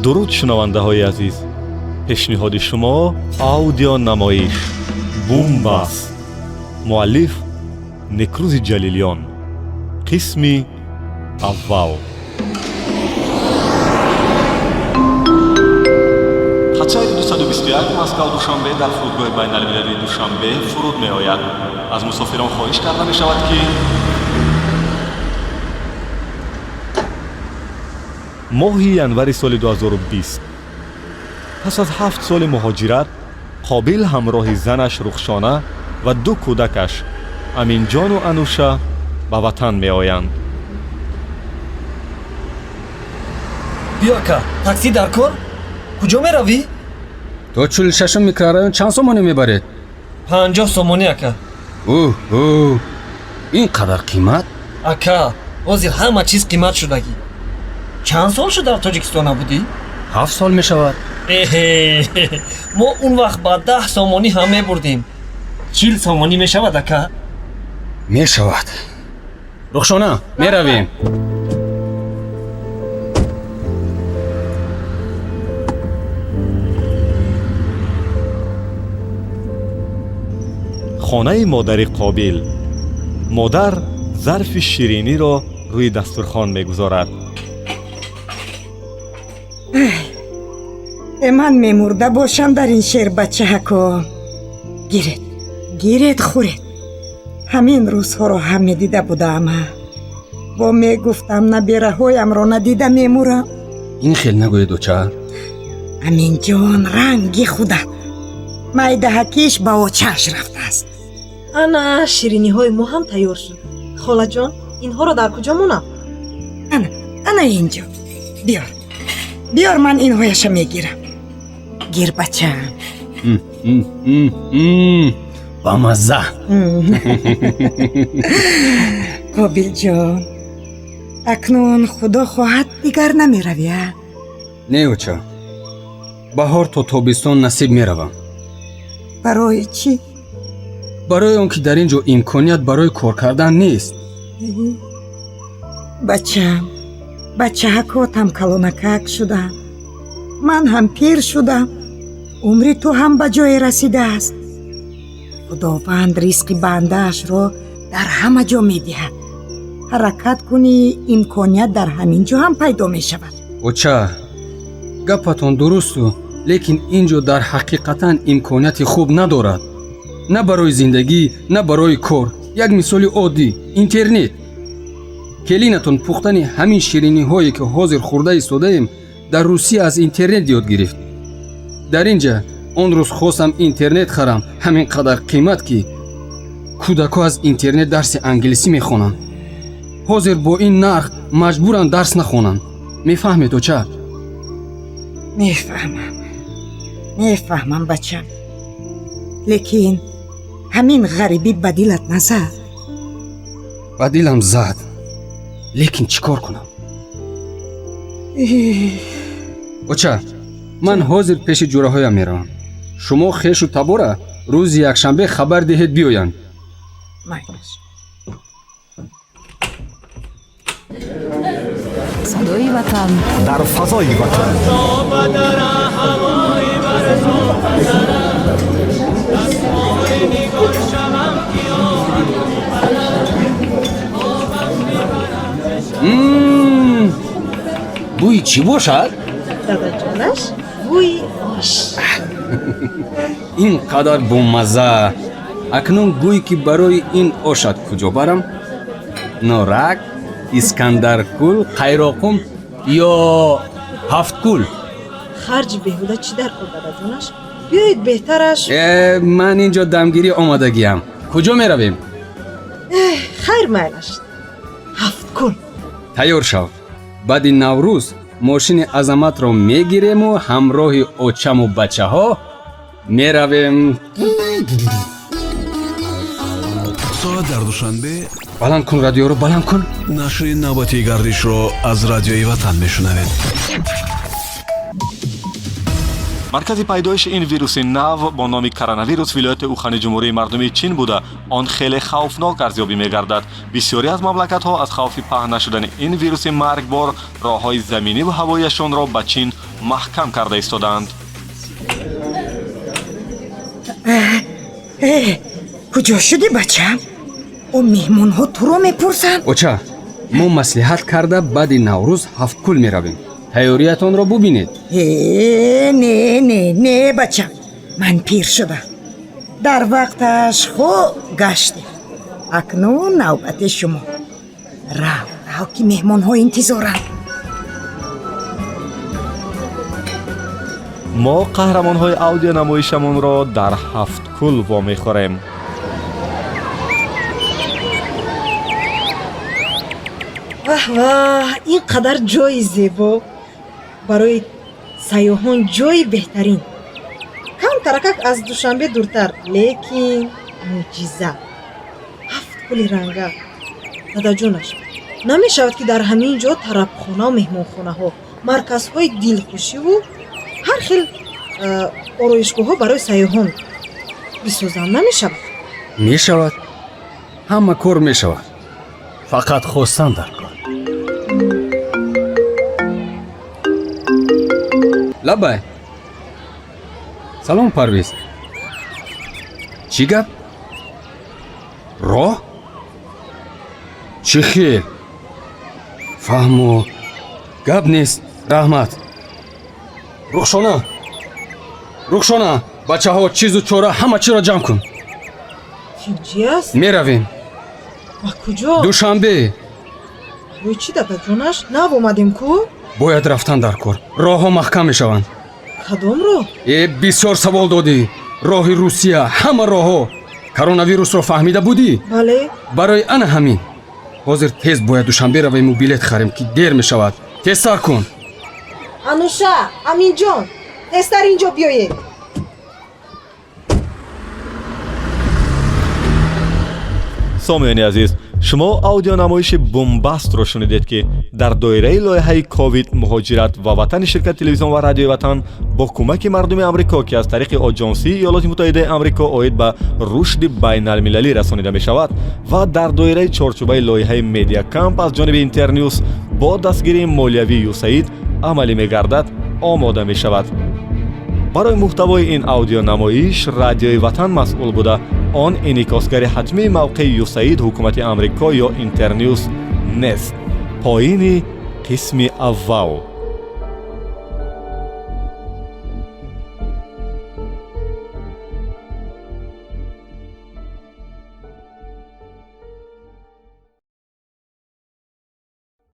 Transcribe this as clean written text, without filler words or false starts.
Дуруд, шунавандаҳои азиз! Пешниҳоди шумо аудионамоиш «Бумбаст», муаллиф Некрӯзи Ҷалилиён, қисми аввал. Хатсайри 221 Москав Душанбе дар фурудгоҳи байналмилалии Душанбе фуруд меояд. Аз мусофирон хоҳиш карда мешавад, ки моҳи январи соли 2020, пас аз 7 соли муҳоҷират, Қобил ҳамроҳи занаш Рухшона ва ду кӯдакаш Аминҷону Ануша ба ватан меоянд. Биё, ака, таксӣ дар кор. Куҷо меравӣ? То 46-ум микрорайон чанд сомонӣ мебаред? 50 сомонӣ, ака. Уҳ, ин қадар қимат? Ака, ҳозир ҳама чиз қимат шудагӣ. Чанд сол шуд, дар Тоҷикистон набудӣ? 7 сол мешавад. Эҳе, мо он вақт ба 10 сомонӣ ҳам мебурдем. 40 сомонӣ мешавад, ака? Мешавад. Рухшона, меравем. Хонаи модари Қобил. Модар зарфи шириниро рӯи дастурхон мегузорад. Э, ман мемурда бошам дар ин шербачаҳако. Гиред, гиред, хӯред. Ҳамин рӯзҳоро ҳам медида будаам. Бо мегуфтам, набераҳоямро надида мемурам. Ин хел нагӯед, оча. Аминҷон ранги худат, майдаҳакиш ба очааш рафтааст. Ана, шириниҳои мо ҳам тайёр шуд. Холаҷон, инҳоро дар куҷо монам? Ана, ана инҷо биёр, биёр, ман инҳояша мегирам. Гир, бачаам. Ба мазза. Қобилҷон, акнун, худо хоҳад, дигар намеравӣ, а? Не, оча, баҳор то тобистон насиб меравам. Барои чӣ? Барои он ки дар ин ҷо имконият барои кор кардан нест. Бачаам, бачаҳакотам калонакак шуданд, ман ҳам пир шудам, умри ту ҳам ба ҷое расидааст. Худованд ризқи бандаашро дар ҳама ҷо медиҳад. Ҳаракат кунӣ, имконият дар ҳамин ҷо ҳам пайдо мешавад. Оча, гапатон дурусту, лекин ин ҷо дар ҳақиқатан имконияти хуб надорад, на барои зиндагӣ, на барои кор. Як мисоли оддӣ: интернет. Келинатон пухтани ҳамин шириниҳое, ки ҳозир хӯрда истодаем, дар Русия аз интернет ёд гирифт. Дар ин ҷа он рӯз хостам интернет харам, ҳамин қадар қимат, ки кӯдакҳо аз интернет дарси англисӣ мехонанд. Ҳозир бо ин нарх маҷбуранд дарс нахонанд. Мефаҳмед, оча? Мефаҳмам, мефаҳмам, бачам, лекин ҳамин ғарибӣ ба дилат назад? Ба дилам зад, лекин чӣ кор кунам? Оча, ман ҳозир пеши ҷураҳоям меравам. Шумо хешу табора рӯзи якшанбе хабар диҳед, биёянд. Майлаш. Садои Ватан. Дар фазои Ватан. Бӯи чӣ бошад? Дадаҷонаш, бӯи ош. Ин қадар бомазза! Акнун гӯй, ки барои ин ошат куҷо барам: Норак, Искандаркул, Қайроқум ё Ҳафткул? Харҷи беҳуда чӣ дар кор, дадаҷонаш? Биёед, беҳтараш Э, ман ин ҷо дамгирӣ омадагиам. Куҷо меравем? Хайр, майлаш, Ҳафткул. Тайёр шав, баъди Наврӯз мошини азаматро мегирему ҳамроҳи очаму бачаҳо меравем. Соат дар Душанбе. Баланд кун радиоро, баланд кун. Нашри навбатии гардишро аз Радиои Ватан мешунавед. Маркази пайдоиши ин вируси нав бо номи коронавирус вилояти Ухани Ҷумҳурии Мардумии Чин буда, он хеле хавфнок арзёбӣ мегардад. Бисёре аз мамлакатҳо аз хавфи паҳн нашудани ин вируси маргбор роҳҳои заминӣ ва ҳавоияшонро ба Чин маҳкам карда истодаанд. Куҷо шудӣ, бачам? О, меҳмонҳо туро мепурсанд. Оча, мо маслиҳат карда баъди Наврӯз Ҳафткул меравем. Тайёриятонро бубинед. Э, не, не, не, бачам, ман пир шудам. Дар вақташ хуб гаштем, акнун навбати шумо. Рав, рав, ки меҳмонҳо интизоранд. Мо қаҳрамонҳои аудионамоишамонро дар Ҳафткул вомехӯрем. Ваҳ, ваҳ, ин қадар ҷои зебо! Барои сайёҳон ҷои беҳтарин. Кам таракак аз Душанбе дуртар, лекин мӯъҷиза. Ҳафт кули ранга. Дадаҷонаш, намешавад, ки дар ҳамин ҷо тарабхонаву меҳмонхонаҳо, марказҳои дилхушиву ҳар хел ороишгоҳҳо барои сайёҳон бисозанд? Намешавад? Мешавад, ҳама кор мешавад. Фақат хостан дар кор. Лаббай. Салом, Парвиз. Чӣ гап? Роҳ чӣ хел? Фаҳмо, гап нест, раҳмат. Рухшона, Рухшона, бачаҳо, чизу чора, ҳама чиро ҷамъ кун. Тинҷӣ аст? Меравем. Ба куҷо? Душанбе. Барои чӣ, дадаҷонаш? Нав омадем ку. Бояд рафтан дар кор, роҳҳо маҳкам мешаванд. Кадом роҳ? Э, бисёр савол додӣ. Роҳи Русия, ҳама роҳҳо. Коронавирусро фаҳмида будӣ? Бале. Барои ана ҳамин ҳозир тез бояд Душанбе равему билет харем, ки дер мешавад. Тезтар кун. Ануша, Аминҷон, тезтар инҷо биёед. Сомиёни азиз, шумо аудионамоиши бумбастро шунидед, ки дар доираи лоиҳаи ковид, муҳоҷират ва ватани ширкати телевизион ва радиои Ватан бо кӯмаки мардуми Амрико, ки аз тариқи Оҷонсии Иёлоти Муттаҳидаи Амрико оид ба рушди байналмилалӣ расонида мешавад ва дар доираи чорчӯбаи лоиҳаи Медиакамп аз ҷониби Интернюс бо дастгирии молиявии ЮСАИД амалӣ мегардад, омода мешавад. Барои муҳтавои ин аудионамоиш Радиои Ватан масъул буда, он инъикосгари ҳатмии мавқеи ЮСАИД, ҳукумати Амрико ё Интернюс нест. Поини қисми аввал.